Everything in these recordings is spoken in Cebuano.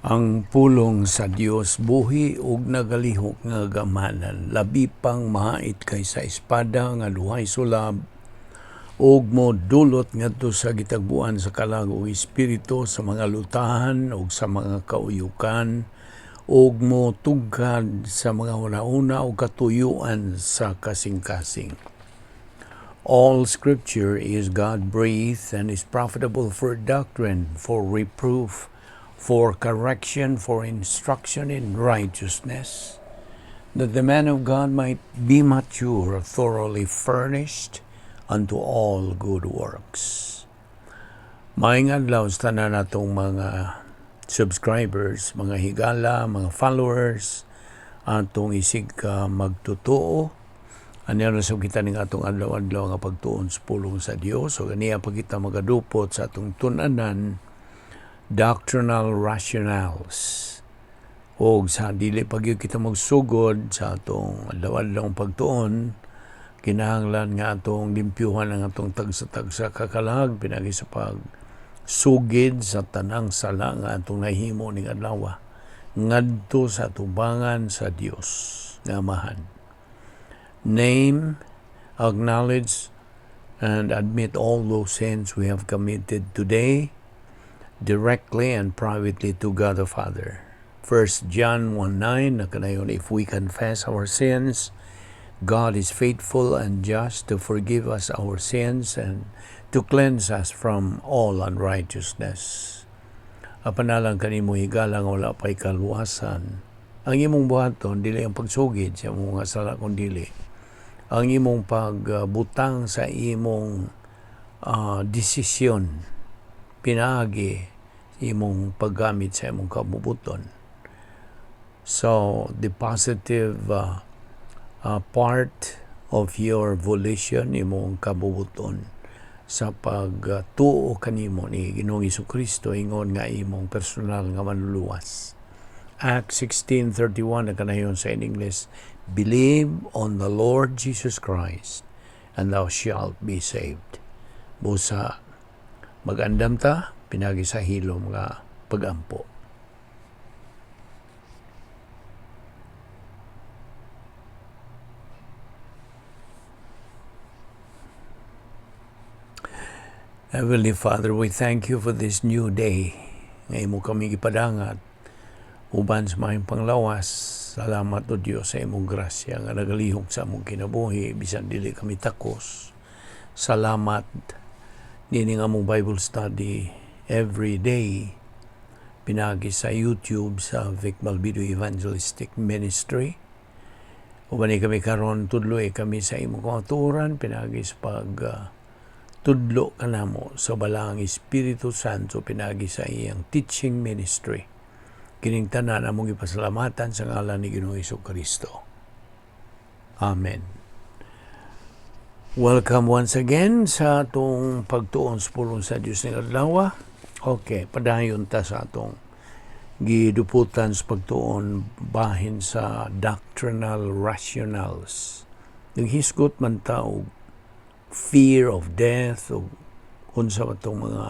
Ang pulong sa Dios buhi ug nagalihok nga gamanan, labi pang mahait kaysa espada nga duhay sulab, ug modulot ngadto sa gitagbuan sa kalag ug espiritu, sa mga lutahan ug sa mga kauyukan, ug motugkad sa mga hunahuna ug katuyuan sa kasing-kasing. All scripture is God-breathed and is profitable for doctrine, for reproof, for correction, for instruction in righteousness, that the man of God might be mature, thoroughly furnished unto all good works. Maayong adlaw sa tanan natong mga subscribers, mga higala, mga followers, atong isig ka magtotoo. Aniya na sa kita ning atong adlaw-adlaw nga pagtuon sa pulong sa Dios. So ganiya pa kita magadupot sa atong tun-anan, doctrinal rationales. Og sa dili pa gyud kita magsugod sa atong adlaw-adlaw pagtuon, kinahanglan nga atong limpyuhan ang atong tagsa-tagsa kakalag pinagi sa pag sugid sa tanang sala nga atong nahimo ning adlaw ngadto sa atubangan sa Dios nga Amahan. Name, acknowledge, and admit all those sins we have committed today, directly and privately to God the Father. 1 John 1:9, nakanayon, "If we confess our sins, God is faithful and just to forgive us our sins and to cleanse us from all unrighteousness." Apan alang kanimo, higala, nga wala pa'y kaluwasan, ang imong buhaton dili ang pagsugid sa imong mga sala, kun dili ang imong pagbutang sa imong desisyon pinaagi imong paggamit sa imong kabubuton. So, the positive part of your volition, imong kabubuton sa pagtuo kanimo ni Ginoong Kristo ingon nga imong personal nga manluluwas. Acts 16:31 nakanayon sa in English, "Believe on the Lord Jesus Christ and thou shalt be saved." Busa magandam ta pinagi sa hilom nga pagampo. Heavenly Father, we thank you for this new day. Nga imo kami gipadangat uban sa maayong panglawas. Salamat, O Dios, sa imong grasya nga nagalihok sa among kinabuhi bisan dili kami takos. Salamat nining among Bible study every day pinagi sa YouTube sa Vic Balbido Evangelistic Ministry. Uban ni kami karon, tudloy kami sa imong kamatuoran pinagi sa pag tudlo kanamo sa Balaang Espiritu Santo pinagi sa iyang teaching ministry. Kining tanan among ipasalamatan sa ngalan ni Ginoong Kristo. Amen. Welcome once again sa atong pagtuon sa pulong sa Dios ning adlaw. Okay, padayon ta sa atong giduputan sa pagtuon bahin sa doctrinal rationales. Naghisgot man ta og fear of death o unsa ba itong mga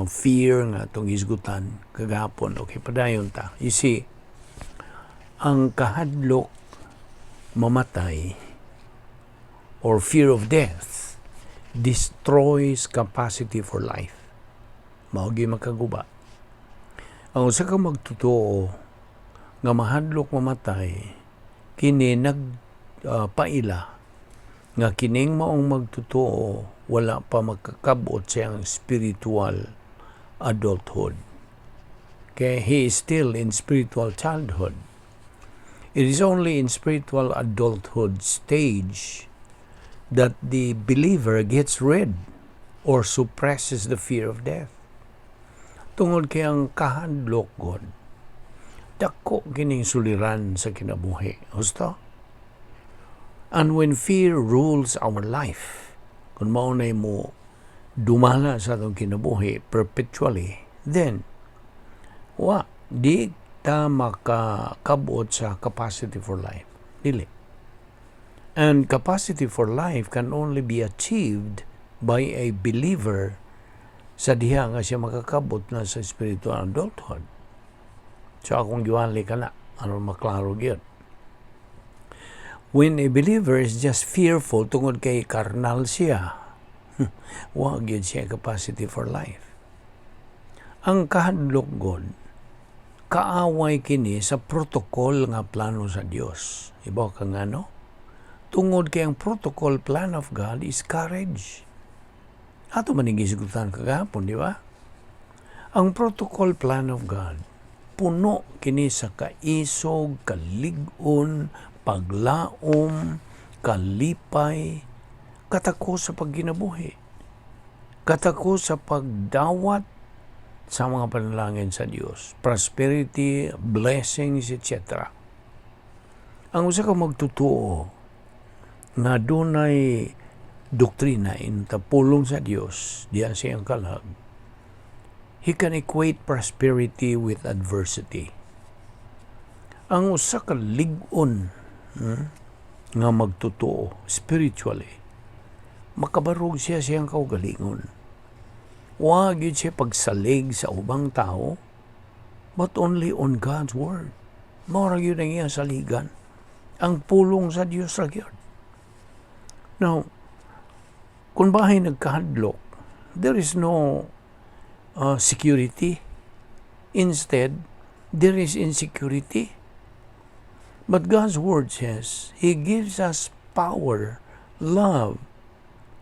fear nga itong hisgutan kagahapon. Okay, padayon ta. You see, ang kahadlok mamatay or fear of death destroys capacity for life. Mao gyud makaguba. Ang usa ka magtotoo nga mahadlok mamatay, kini nagpaila nga kining maong magtotoo wala pa makakabot siyang spiritual adulthood. Okay, he is still in spiritual childhood. It is only in spiritual adulthood stage that the believer gets rid or suppresses the fear of death. Tungod kay ang kahadlok god, dako kining suliran sa kinabuhi. Husto? And when fear rules our life, kung mao na mo dumala sa atong kinabuhi perpetually, then wa di ta makakabot sa capacity for life. Dili. And capacity for life can only be achieved by a believer sa diha nga siya makakabot na sa spiritual adulthood. So akong giwali ka na aron maklaro gyud. When a believer is just fearful tungod kay karnal siya, wa gyud siya capacity for life. Ang kahadlok god, kaaway kini sa protocol nga plano sa Dios. Ibaw ka nga, no? Tungod kay ang protocol plan of God is courage. Ato man gisgutan kagahapon, di ba? Ang protocol plan of God, puno kini sa kaisog, kalig-on, paglaom, kalipay, katako sa pagginabuhi, katako sa pagdawat sa mga panalangin sa Dios, prosperity, blessings, etc. Ang usa ka magtotoo nga dunay doktrina inta pulong sa Dios diya sa iyang kalag, he can equate prosperity with adversity. Ang usa ka lig-on nga magtotoo spiritually, makabarog siya siyang kaugalingon. Wa gyud siya pagsalig sa ubang tao, but only on God's word. Mao ra gyud ang iyang saligan. Ang pulong sa Dios ra gyud. Now, kung bahin nagkahadlok, there is no security. Instead, there is insecurity. But God's word says He gives us power, love,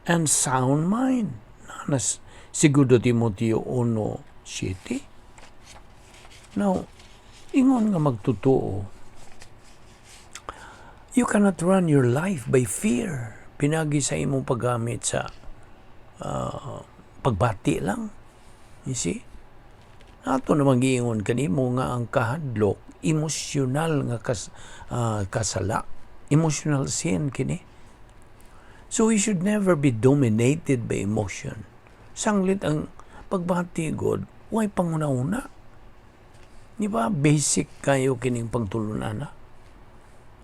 and sound mind. Nas Segundo Timoteo 1:7. Now, ingon nga magtotoo, you cannot run your life by fear. Pinagi sa imong paggamit sa pagbati lang. You see? Ato namang giingon kanimo nga ang kahadlok emosyonal nga kasala. Emotional sin kini. So we should never be dominated by emotion. Sanglit ang pagbati god, way panguna-una. Di ba basic kayo kining pagtulunan na?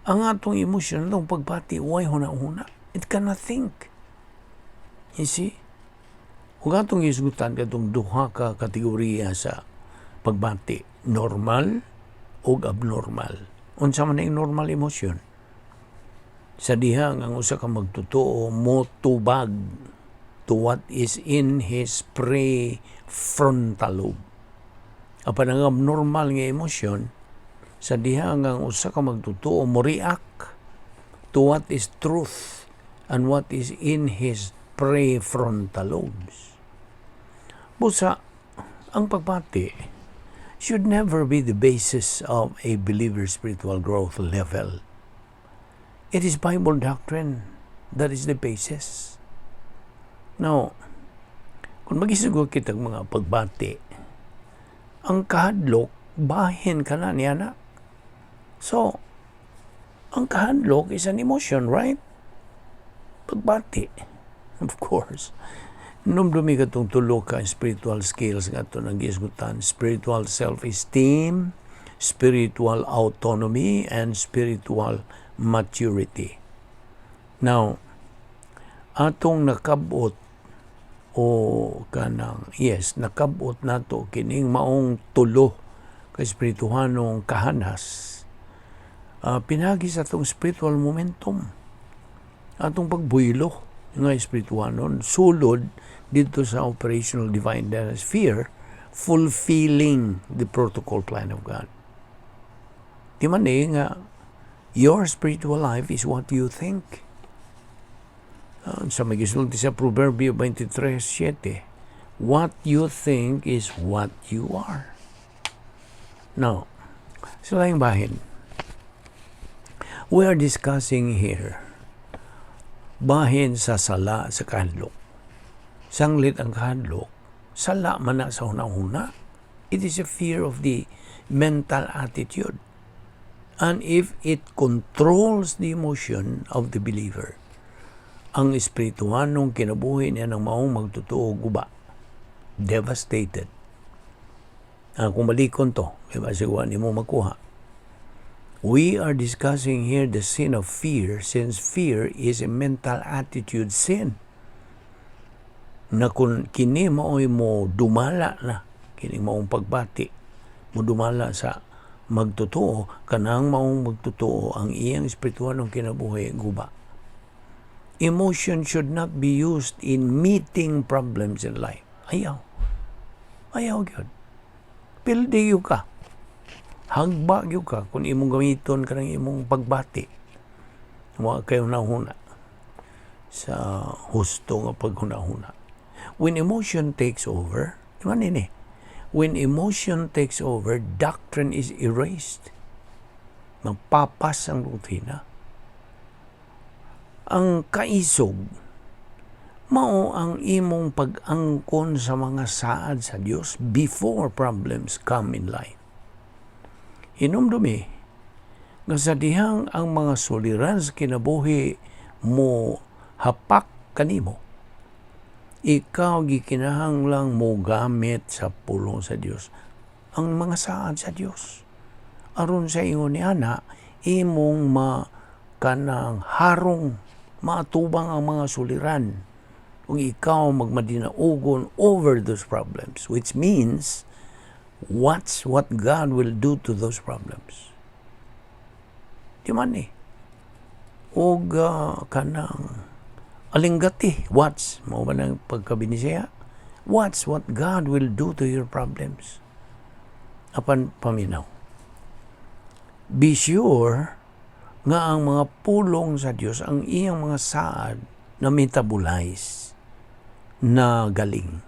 Ang atong emosyon, atong pagbati, way huna-huna. It cannot think. You see? Kung atong isgutan katong duha ka kategoriya sa pagbati, normal o abnormal. Unsa man ang normal emotion? Sa diha nga ang usa ka magtotoo motubag to what is in his prefrontal lobe. Apan ang abnormal nga emosyon, sa diha nga ang usa ka magtotoo mo react to what is truth and what is in his prefrontal lobes. Busa, ang pagbati should never be the basis of a believer's spiritual growth level. It is Bible doctrine that is the basis. Now, kung magisugot kitang mga pagbati, ang kahadlok, bahin ka na niya na. So, ang kahadlok is an emotion, right? Pagbati. Of course. Numdumi katong tulo ka spiritual skills nga ato nang giisgutan: spiritual self-esteem, spiritual autonomy, and spiritual maturity. Now, atong nakabot o kanang, yes, nakabot nato kining maong tulo ka espirituhanong kahanas pinagi sa atong spiritual momentum, atong pagbuylo nga espirituhanon sulod dito sa operational divine sphere, fulfilling the protocol plan of God. Di man eh nga your spiritual life is what you think. Sa may gisulti sa Proverbio 23:7, "What you think is what you are." Now, sa laing bahin, we are discussing here bahin sa sala sa kahadlok. Sanglit ang kahadlok, sala man na sa huna-huna. It is a fear of the mental attitude. And if it controls the emotion of the believer, ang espirituhanong kinabuhi niya ng maong magtotoo guba. Devastated. Kung balikon to, kaya siguro ni mo makuha. We are discussing here the sin of fear, since fear is a mental attitude sin. Na kung kini mao'y mo dumala na, kini maong pagbati, mo dumala sa Magtotoo, kanang maong magtotoo, ang iyang espiritual ng kinabuhi guba. Emotion should not be used in meeting problems in life. Ayaw. Ayaw gyud. Pildi gyud ka. Hagba gyud ka kung imong gamiton kanang imong pagbati. Wa kayo nahuna sa husto nga paghuna-huna. When emotion takes over, di ba nini? When emotion takes over, doctrine is erased. Mapapas ang doktrina. Ang kaisog, mao ang imong pag-angkon sa mga saad sa Dios before problems come in life. Hinumdumi nga sa dihang ang mga suliran sa kinabuhi mo hapak kanimo, ikaw gikinahanglang mo gamit sa pulong sa Dios, ang mga saad sa Dios, aron sa ingon ni ana imong ma kanang harong maatubang ang mga suliran kung ikaw magmadinaugon over those problems, which means watch what God will do to those problems. Di man ni og kanang alinggati, watch mo ba ng pagkabinisaya, watch what God will do to your problems. Apan paminaw, be sure nga ang mga pulong sa Dios, ang iyang mga saad, na metabolize na galing,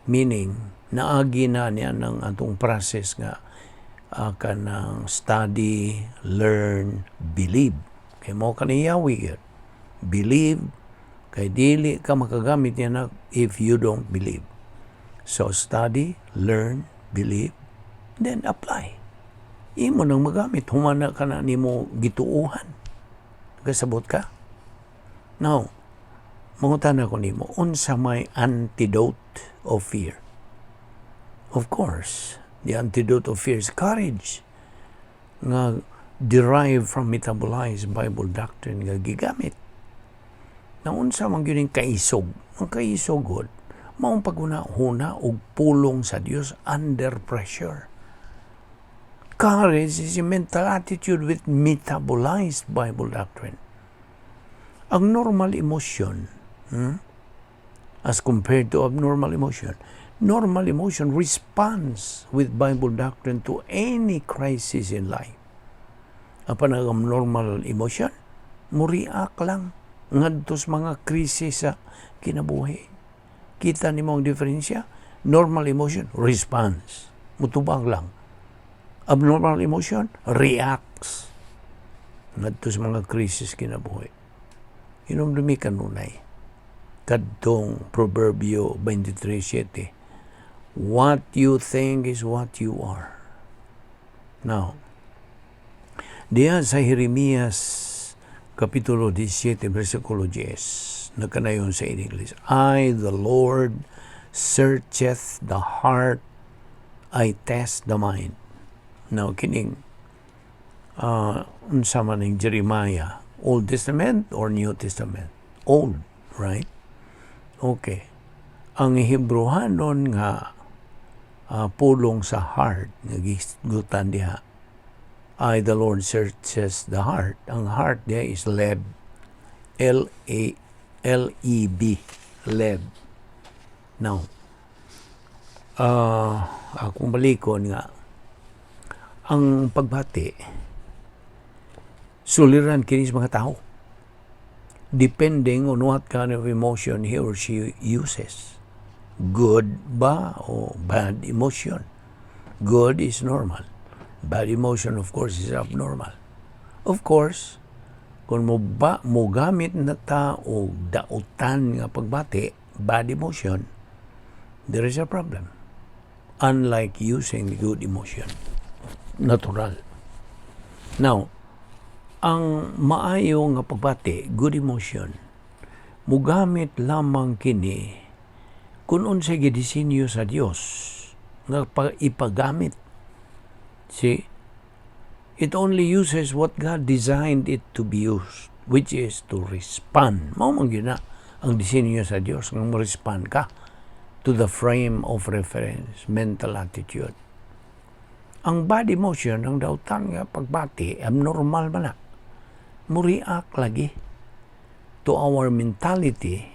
meaning naagi na niya ng atong process nga kanang study, learn, believe, kay mo kaniyawi gyud. Believe, kay dili ka makagamit niya na if you don't believe. So study, learn, believe, then apply. Imo nang magamit humana ka na nimo gituuhan. Kasabot ka? Now, mangutana ko nimo, unsa may antidote of fear? Of course, the antidote of fear is courage nga derived from metabolized Bible doctrine nga gigamit. Na unsa man gyud kaisog? Ang kaisog gud maong paghuna-huna og pulong sa Dios under pressure. Courage is a mental attitude with metabolized Bible doctrine. Ang normal emotion, as compared to abnormal emotion, normal emotion responds with Bible doctrine to any crisis in life. Apan ang abnormal emotion, muriak lang ngadto sa mga krisis sa kinabuhi. Kita nimo ang diferensya? Normal emotion, response. Mutubag lang. Abnormal emotion, reacts ngadto sa mga krisis kinabuhi. Hinumdumi kanunay kadtong Proverbio 23:7, "What you think is what you are." Now, diya sa Jeremias Kapitulo 17, versikulo 10, nakanayon sa English, "I, the Lord, searcheth the heart, I test the mind." Now, kining unsa man ning Jeremiah, Old Testament or New Testament? Old, right? Okay. Ang Hebreohanon nga pulong sa heart nga gisgutan diha, "I, the Lord, searches the heart." Ang heart diha is leb. L A L E B. Leb. Now, akong balikon nga ang pagbati suliran kini sa mga tao depending on what kind of emotion he or she uses. Good ba o bad emotion? Good is normal. Bad emotion, of course, is abnormal. Of course, kung mo ba mo gamit na ta og dautan nga pagbati, bad emotion, there is a problem. Unlike using the good emotion. Natural. Now, ang maayo nga pagbati, good emotion, mugamit lamang kini kung unsay gidisenyo sa Dios nga ipagamit. See? It only uses what God designed it to be used, which is to respond. Mao man gyud na ang disenyo sa Dios nga mo-respond ka to the frame of reference, mental attitude. Ang bad emotion, ang dautan nga pagbati, abnormal man na. Mu-react lagi to our mentality,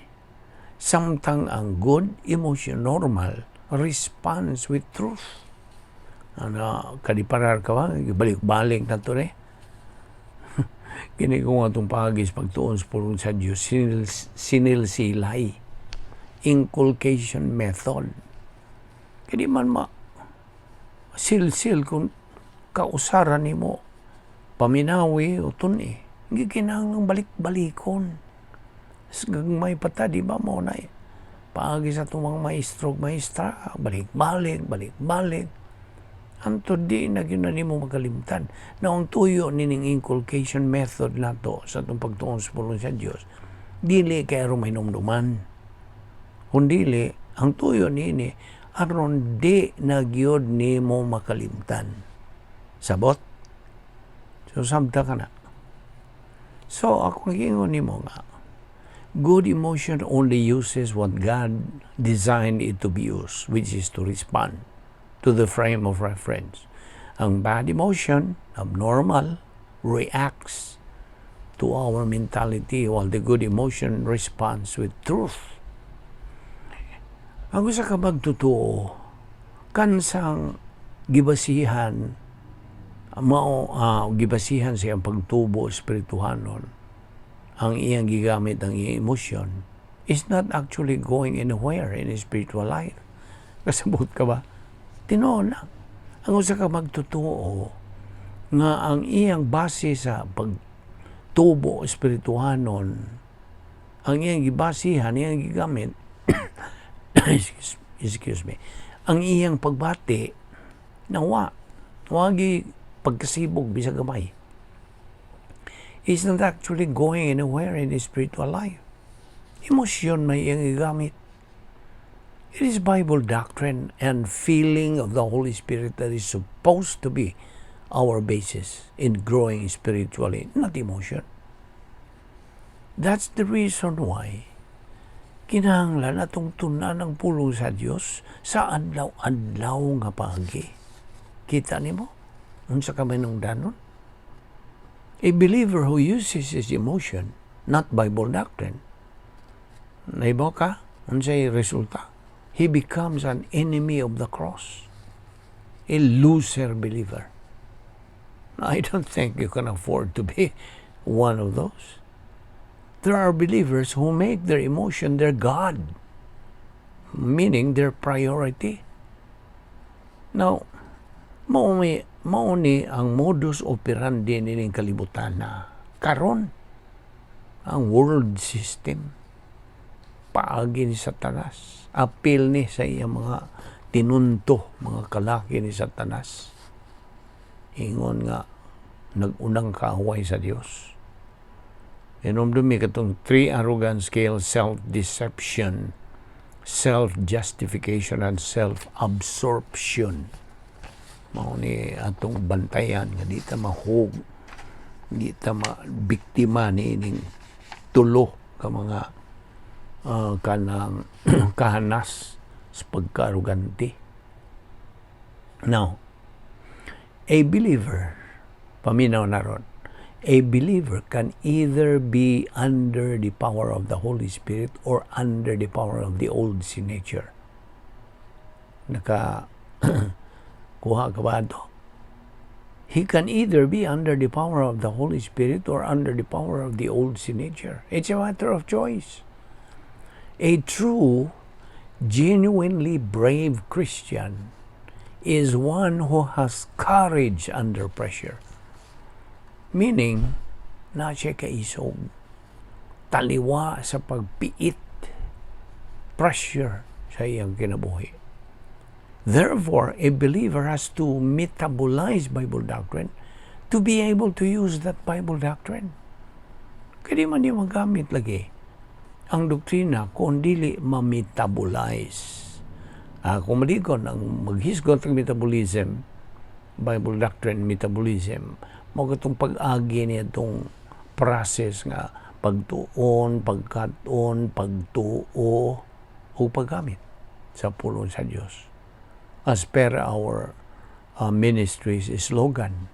samtang ang good emotion, normal, responds with truth. Ano, kadiparar ka ba? Balik-balik na to eh. Kini kung atong paagi sa pagtuon sa pulong sa Diyos, sinilsilay. Inculcation method. Kaya di man ma silsil kung kausaran nimo paminawi o tuni. Hindi kinahanglang balik-balikon. Gagmay pa ta, di ba mo na eh. Paagi sa atong mga maestro, maestra, balik-balik, balik-balik. Anto di na gyud na nimo makalimtan. Na ang tuyo nining inculcation method nato sa atong pagtuon sa pulong sa Dios, dili kay aron mahinumduman. Kung dili, ang tuyo nini aron di na gyud nimo makalimtan. Sabot? So sabta ka na. So ako giingon nimo nga good emotion only uses what God designed it to be used, which is to respond to the frame of reference. Ang bad emotion, abnormal, reacts to our mentality, while the good emotion responds with truth. Ang usa ka magtotoo, kansang gibasihan mao gibasihan sa iyang pagtubo espirituhanon, ang iyang gigamit ang iyang emosyon, is not actually going anywhere in his spiritual life. Kasabot ka ba? Tinuod na. Ang usa ka magtotoo nga ang iyang base sa pagtubo espirituhanon, ang iyang gibasihan, iyang gigamit, excuse me, ang iyang pagbati, nawa, wagi pagkasibog bisag gamay, is not actually going anywhere in his spiritual life. Emosyon may iyang gigamit. It is Bible doctrine and feeling of the Holy Spirit that is supposed to be our basis in growing spiritually, not emotion. That's the reason why kinahanglan atong tun-an ang pulong sa Dios sa adlaw-adlaw nga paagi. Kita nimo? Unsa ka danon? A believer who uses his emotion, not Bible doctrine, naibaw ka? Unsay resulta? He becomes an enemy of the cross. A loser believer. I don't think you can afford to be one of those. There are believers who make their emotion their God, meaning their priority. Now, mao ni ang modus operandi nining kalibutan na karon, ang world system, paagi ni Satanas, apil ni sa iyang mga tinunto, mga kalaki ni Satanas, ingon nga nag-unang kaaway sa Dios. Inomdumi katong three arrogant scale: self-deception, self-justification, and self-absorption. Mao ni atong bantayan nga di ta mahug, di ta ma biktima ni ining tulo ka mga kanang kahanas sa pagkaarugante. Now, a believer, paminaw na ron, a believer can either be under the power of the Holy Spirit or under the power of the old sin nature. Naka kuha ka ba ato? He can either be under the power of the Holy Spirit or under the power of the old sin nature. It's a matter of choice. A true, genuinely brave Christian is one who has courage under pressure. Meaning, na siya kaisog. Taliwa sa pagpiit, pressure sa iyang kinabuhi. Therefore, a believer has to metabolize Bible doctrine to be able to use that Bible doctrine. Kaya di man niya magamit lagi ang doktrina kung dili ma-metabolize. Kung maligon, ang maghisgot ang metabolism, Bible doctrine metabolism, mao katong pag-agi niya itong process nga pagtuon, pagkat-on, pagtuo, o paggamit sa pulong sa Dios. As per our Ministries slogan,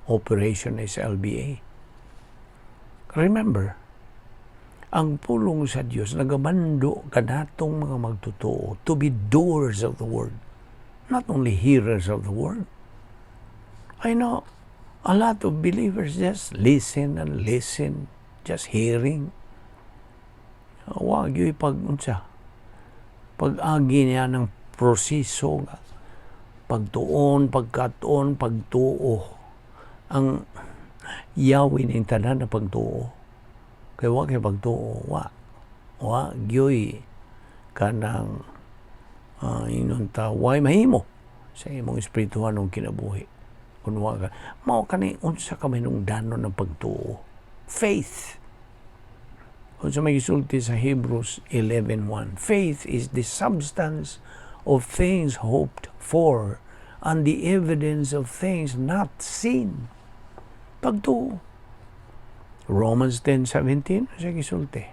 Operation SLBA. Remember, ang pulong sa Dios nagamando kanatong mga magtotoo to be doers of the word, not only hearers of the word. I know a lot of believers just listen and listen, just hearing. Wa gyud pag unsa, pag-agi niya ng proseso nga pagtuon, pagkatuon, pagtuo. Ang yawi ning tanan na pagtuo. Kay wa kay pagtuo, wa. Wa gyoy kanang ingon ta way mahimo sa imong espirituhanong kinabuhi. Kung wa ka, mao kani unsa ka mahinungdanon ng pagtuo. Faith. Unsa may gisulti sa Hebrews 11:1? Faith is the substance of things hoped for and the evidence of things not seen. Pagtuo. Romans 10:17, sa gisulti?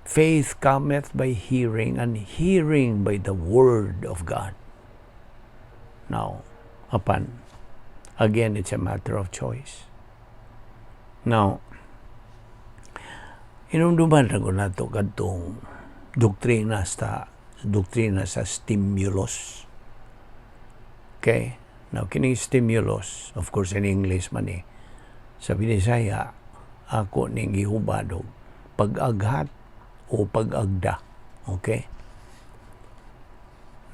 Faith cometh by hearing, and hearing by the word of God. Now, apan, again, it's a matter of choice. Now, hinumduman na ko nato kadtong doktrina sa stimulus. Okay? Now, kining stimulus, of course, in English man eh. Sa Binisaya, ako ning gihubad og pag-aghat o pag-agda. Okay?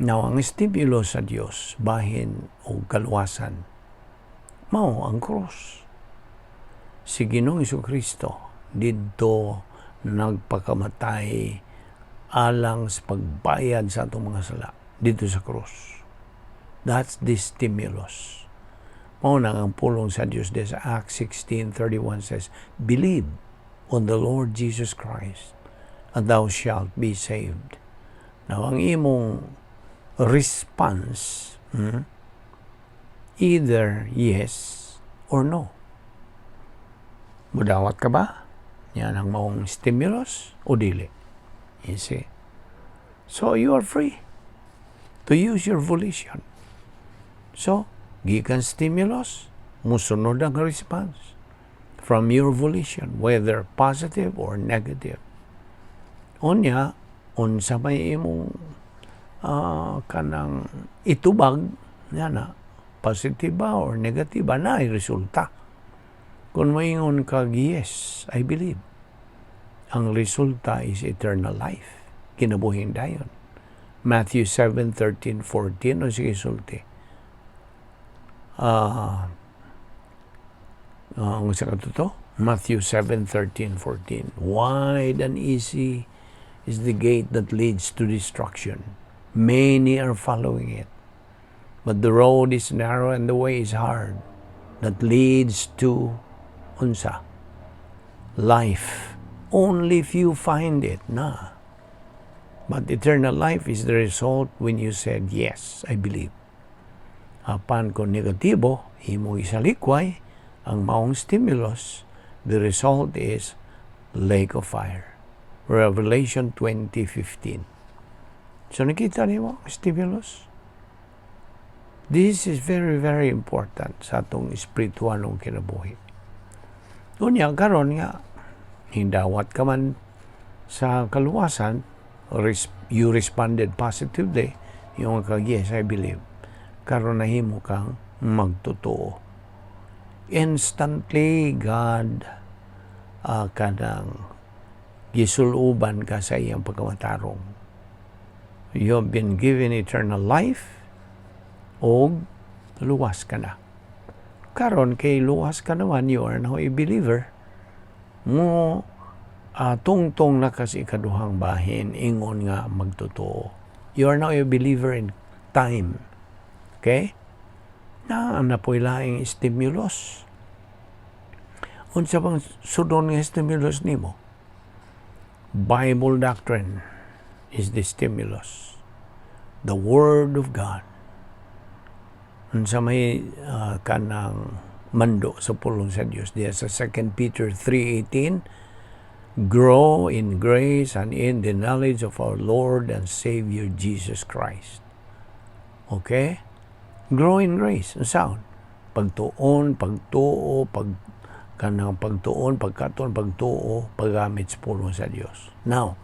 Now, ang stimulus sa Dios, bahin o kaluwasan, mao ang krus. Si Ginoong Kristo didto nagpakamatay alang sa pagbayad sa atong mga sala dito sa krus. That's the stimulus. Mao na ang pulong sa Dios des Acts 16:31 says, "Believe on the Lord Jesus Christ and thou shalt be saved." Now, ang imong response, either yes or no. Mudawat ka ba? Yan ang maong stimulus o dili? You see? So you are free to use your volition. So, gikan stimulus, musunod ang response from your volition, whether positive or negative. Unya, unsa may imong kanang itubag, yan na, positive ba or negative ba na ay resulta. Kung maingon kag, "Yes, I believe," ang resulta is eternal life. Kinabuhing dayon. Matthew 7, 13, 14, o sige sulti. Ang sa to? Matthew 7, 13, 14. "Wide and easy is the gate that leads to destruction. Many are following it. But the road is narrow and the way is hard that leads to," unsa? "Life. Only few find it." Na. But eternal life is the result when you said, 'Yes, I believe.' Apan kung negatibo, imong isalikway ang maong stimulus, the result is lake of fire. Revelation 20:15. So nakita niyo stimulus? This is very, very important sa atong espiritualong kinabuhi. Unya, karon nga, hindawat ka man sa kaluwasan, you responded positively, yung ka, "Yes, I believe." Karon nahimo kang magtotoo. Instantly, God kanang gisuluban ka sa iyang pagkamatarong. You have been given eternal life og luwas ka na. Karon kay luwas ka naman, you are now a believer. Mo tungtong na kasi ikaduhang bahin ingon nga magtotoo. You are now a believer in time. Okay? Na na po'y laing stimulus. Unsa bang sudon nga stimulus nimo? Bible doctrine is the stimulus. The Word of God. Unsa may kanang mando sa pulong sa Dios diya sa 2 Peter 3:18? "Grow in grace and in the knowledge of our Lord and Savior Jesus Christ." Okay? Grow in grace. Unsaon? Pagtuon, pagtuo, pag kanang pagtuon, pagkatuon, pagtuo, paggamit sa pulong sa Dios. Now,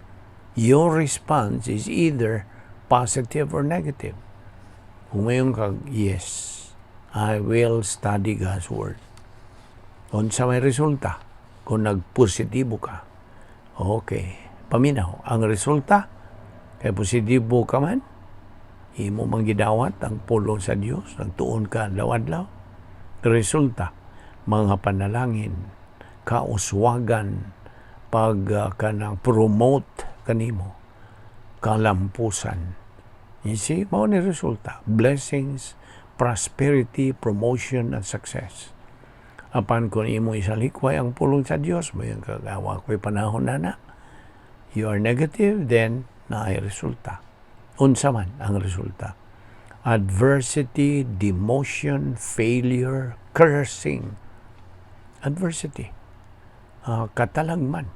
your response is either positive or negative. Kung ngayon kag, "Yes, I will study God's Word." Unsa may resulta? Kung nagpositibo ka, okay. Paminaw, ang resulta, kay positibo ka man, imo mang gidawat ang pulong sa Dios, nagtuon ka adlaw-adlaw. Resulta, mga panalangin, kauswagan, pag kanang promote kanimo, kalampusan. You see, mao ni resulta. Blessings, prosperity, promotion, and success. Apan kung imo isalikway ang pulong sa Dios, moingon kag wa ko'y panahon na na. You are negative, then naay resulta. Unsa man ang resulta? Adversity, demotion, failure, cursing. Adversity. Katalagman.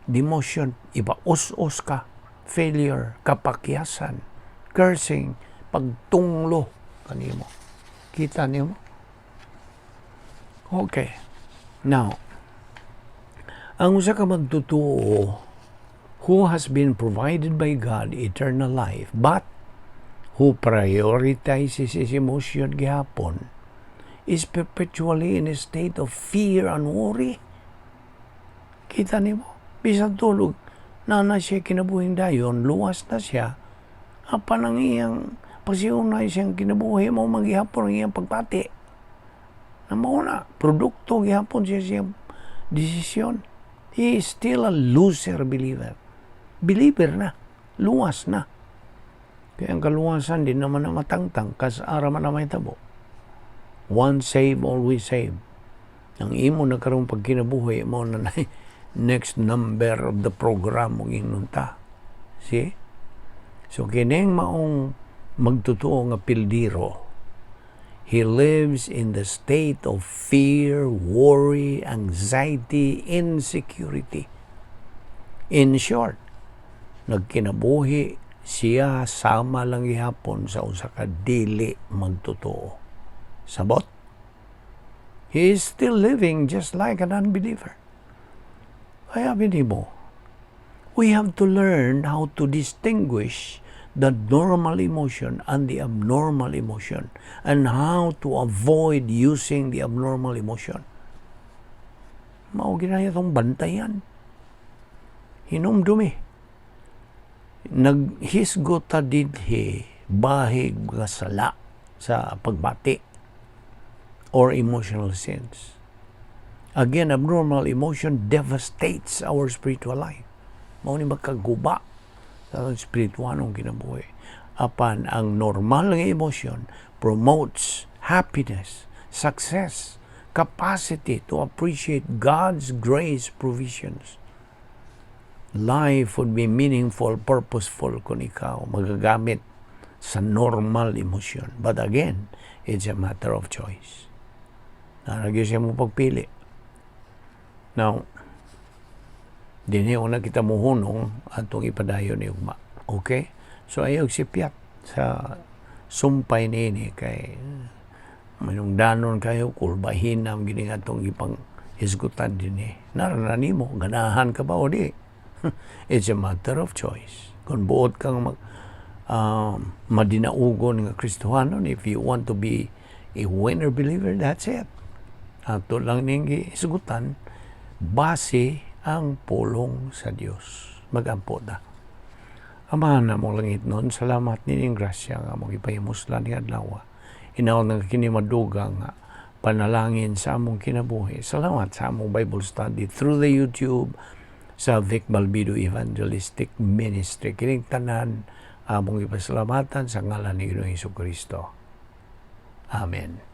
Demotion, iba us-us ka. Failure, kapakyasan. Cursing, pagtunglo kanimo. Kita nimo? Okay. Now, ang usa ka magtotoo who has been provided by God eternal life, but who prioritizes his emotion gihapon, is perpetually in a state of fear and worry. Kita nimo, bisan tulog, na siya kinabuhing dayon, luwas na siya, apan ang iyang pasiunay siyang kinabuhi mo maghihapon ang iyang pagpati. Na mao na, produkto gihapon siya siyang desisyon. He is still a loser believer. Believer na, luwas na. Kaya ang kaluwasan di naman na matangtang, kas ara man na may tabo. Once saved, always saved. Ang imo na karong pagkinabuhi mo na next number of the program mong ingnon ta. See? So kining maong magtotoo nga pildiro, he lives in the state of fear, worry, anxiety, insecurity. In short, nagkinabuhi siya sama lang gihapon sa usa ka dili magtotoo. Sabot? He is still living just like an unbeliever. Kaya mo, we have to learn how to distinguish the normal emotion and the abnormal emotion and how to avoid using the abnormal emotion. Mao ginaya itong bantayan. Hinumdumi. Naghisgot ta dinhi bahig nga sala sa pagbati or emotional sins. Again, abnormal emotion devastates our spiritual life. Mao ni magkaguba sa atong spiritualong kinabuhi. Apan ang normal nga emotion promotes happiness, success, capacity to appreciate God's grace provisions. Life would be meaningful, purposeful kung ikaw magagamit sa normal emotion. But again, it's a matter of choice. Naa ra gyud siya mo pagpili. Now, dinhi una kita muhunong atong ipadayon ni ugma. Okay? So ayaw sipyat sa sumpay niini kay manungdanon kayo, kulbahin ang gini atong ipang hisgutan dinhi. Naa ra na nimo, ganahan ka ba o di? It's a matter of choice. Kung buot kang madinaugon nga Kristohanon, if you want to be a winner believer, that's it. Ato lang ning hisgutan, base ang pulong sa Dios. Magampo ta. Amahan namong langitnon, salamat nining grasya nga among ipahimuslan ni adlaw. Hinaot nga kini madugang nga panalangin sa among kinabuhi. Salamat sa among Bible study through the YouTube sa Vic Balbido Evangelistic Ministry. Kining tanan among ipasalamatan sa ngalan ni Ginoong Hesus Kristo. Amen.